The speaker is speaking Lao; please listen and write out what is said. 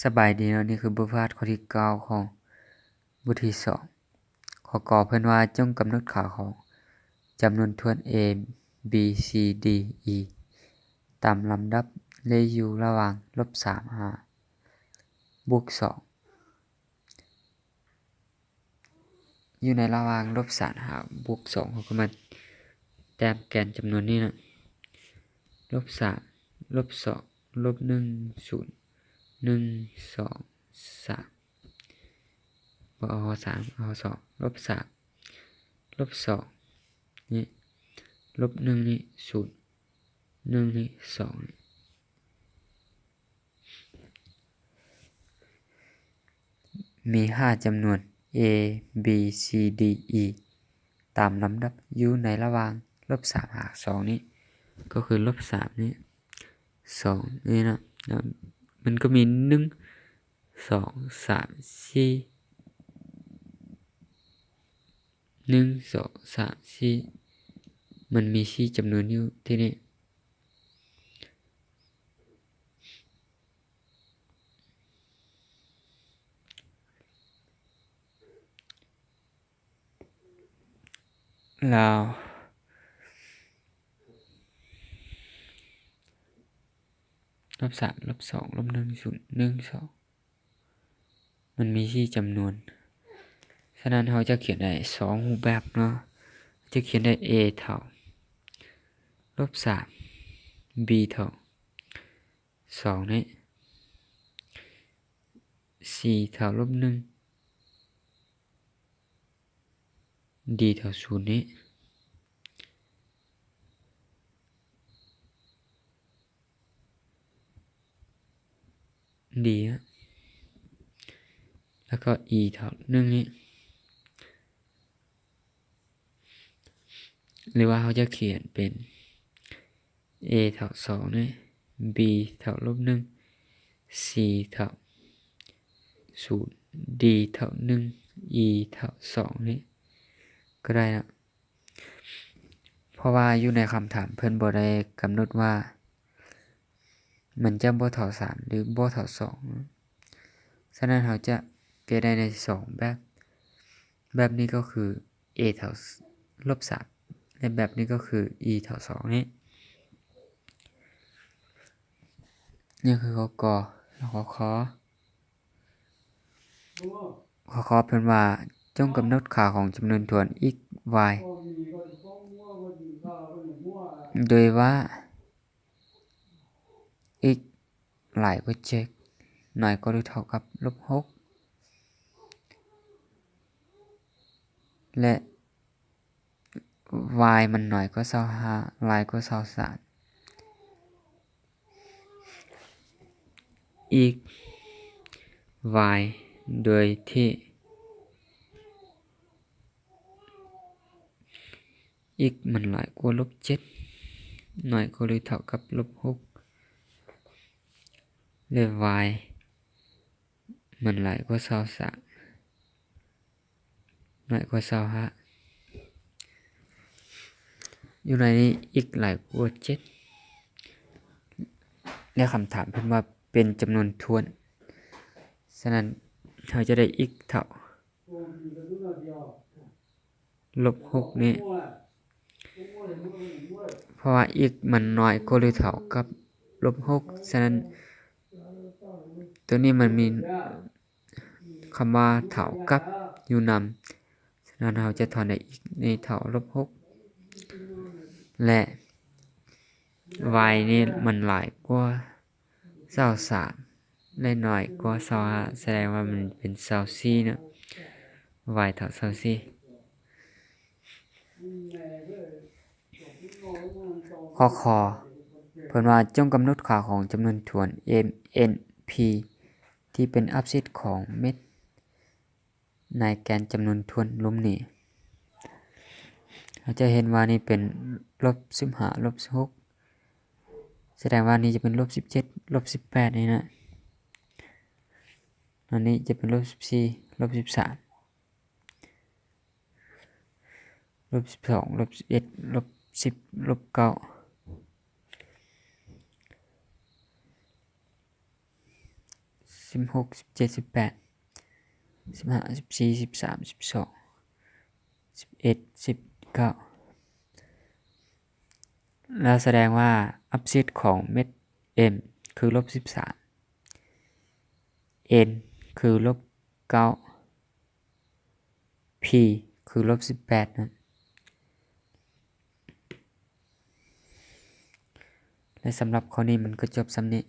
ສະບາຍດີເນາະ, ນີ້ຄືບົດຝຶກຫັດຂໍ້ທີເກົ້າຂອງບົດທີສອງ. ຂໍ້ ກ ເພິ່ນວ່າ ຈົ່ງກຳນົດຄ່າຂອງຈຳນວນຖ້ວນ A B C D E ຕາມລຳດັບ ແລະ ຢູ່ລະຫວ່າງລົບສາມຫາບວກສອງ. ຢູ່ໃນລະຫວ່າງລົບສາມຫາບວກສອງ ເຮົາກໍມາແຕ້ມແກນຈຳນວນນີ້ເນາະ, ລົບສາມ ລົບສອງ ລົບໜຶ່ງ ສູນ ໜຶ່ງ ສອງ ສາມ ບໍ່ເອົາສາມ ເອົາສອງ ລົບສາມ ລົບສອງນີ້ ລົບໜຶ່ງນີ້ ສູນ ໜຶ່ງນີ້ ສອງນີ້. ມີຫ້າຈຳນວນ A B C D E ຕາມລຳດັບຢູ່ໃນລະຫວ່າງລົບສາມຫາສອງນີ້ ກໍຄືລົບສາມນີ້ ສອງນີ້ເນາະ, ແລ້ວມັນກໍມີໜຶ່ງ ສອງ ສາມ ສີ່ ໜຶ່ງ ສອງ ສາມ ສີ່ ມັນມີສີ່ຈຳນວນຢູ່ທີ່ນີ້. ແລ້ວ ລົບສາມ ລົບສອງ ລົບໜຶ່ງ ສູນ ໜຶ່ງ ສອງ ມັນມີສີ່ຈຳນວນ, ສະນັ້ນເຮົາຈະຂຽນໄດ້ສອງຮູບແບບເນາະ. ຈະຂຽນໄດ້ A ເທົ່າ ລົບສາມ B ເທົ່າ ສອງນີ້ C ເທົ່າລົບໜຶ່ງ D ເທົ່າສູນນີ້ D ນະ ແລ້ວກໍ E ເທົ່າໜຶ່ງນີ້ ຫຼືວ່າເຮົາຈະຂຽນເປັນ A ເທົ່າສອງນີ້ B ເທົ່າລົບໜຶ່ງ C ເທົ່າສູນ D ເທົ່າໜຶ່ງ E ເທົ່າສອງນີ້ກໍໄດ້ເນາະ. ເພາະວ່າຢູ່ໃນຄຳຖາມເພິ່ນບໍ່ໄດ້ກຳນົດວ່າມັນຈະບໍ່ເທົ່າສາມ ຫຼື ບໍ່ເທົ່າສອງ, ສະນັ້ນເຮົາຈະແກ້ໄດ້ໃນສອງແບບ, ແບບນີ້ກໍຄື A ເທົ່າລົບສາມ ແລະ ແບບນີ້ກໍຄື E ເທົ່າສອງນີ້. ນີ້ຄືຂໍ້ ກ ແລະ ຂໍ້ ຂ. ຂໍ້ ຂ ເພິ່ນວ່າ ຈົ່ງກຳນົດຄ່າຂອງຈຳນວນຖ້ວນ x y ໂດຍວ່າ x ຫຼາຍກວ່າເຈັດ ໜ້ອຍກວ່າ ຫຼື ເທົ່າກັບລົບຫົກ ແລະ y ມັນໜ້ອຍກວ່າຊາວຫ້າ ຫຼາຍກວ່າຊາວສາມ x y ໂດຍທີ່ x ມັນຫຼາຍກວ່າລົບເຈັດ ໜ້ອຍກວ່າ ຫຼື ເທົ່າກັບລົບຫົກ ແລະ y ມັນຫຼາຍກວ່າຊາວສາມ ໜ້ອຍກວ່າຊາວຫ້າ. ຢູ່ໃນນີ້ x ຫຼາຍກວ່າເຈັດ ແລະ ຄຳຖາມເພິ່ນວ່າເປັນຈຳນວນຖ້ວນ, ສະນັ້ນເຮົາຈະໄດ້ x ເທົ່າ ລົບຫົກນີ້ ເພາະວ່າ x ມັນນ້ອຍກວ່າ ຫຼື ເທົ່າກັບລົບຫົກ, ສະນັ້ນ ໂຕນີ້ມັນມີຄຳວ່າເທົ່າກັບຢູ່ນຳ, ສະນັ້ນເຮົາຈະຖອນໄດ້ x ນີ້ເທົ່າລົບຫົກ ແລະ y ນີ້ມັນຫຼາຍກວ່າ ຊາວສາມ ແລະ ໜ້ອຍກວ່າຊາວຫ້າ ສະແດງວ່າມັນເປັນຊາວສີ່ເນາະ, y ເທົ່າຊາວສີ່. ຂໍ້ ຂ ເພິ່ນວ່າ ຈົ່ງກຳນົດຄ່າຂອງຈຳນວນຖ້ວນ m n p ທີ່ເປັນອັບເຊດຂອງເມັດ ໃນແກນຈຳນວນຖ້ວນລຸ່ມນີ້ ເຮົາຈະເຫັນວ່ານີ້ເປັນລົບສິບຫ້າ ລົບສິບຫົກ ສະແດງວ່ານີ້ຈະເປັນລົບສິບເຈັດ ລົບສິບແປດນີ້ນະ, ອັນນີ້ຈະເປັນລົບສິບສີ່ ລົບສິບສາມ ລົບສິບສອງ ລົບສິບເອັດ ລົບສິບ ລົບເກົ້າ. ສິບຫົກ ສິບເຈັດ ສິບແປດ ສິບຫ້າ ສິບສີ່ ສິບສາມ ສິບສອງ ສິບເອັດ ສິບເກົ້າ ແລ້ວສະແດງວ່າ opposite ຂອງເມັດ M ຄືລົບສິບສາມ N ຄືລົບເກົ້າ P ຄືລົບສິບແປດເນາະ. ແລະ ສຳລັບຂໍ້ນີ້ມັນກໍຈົບສ່ຳນີ້.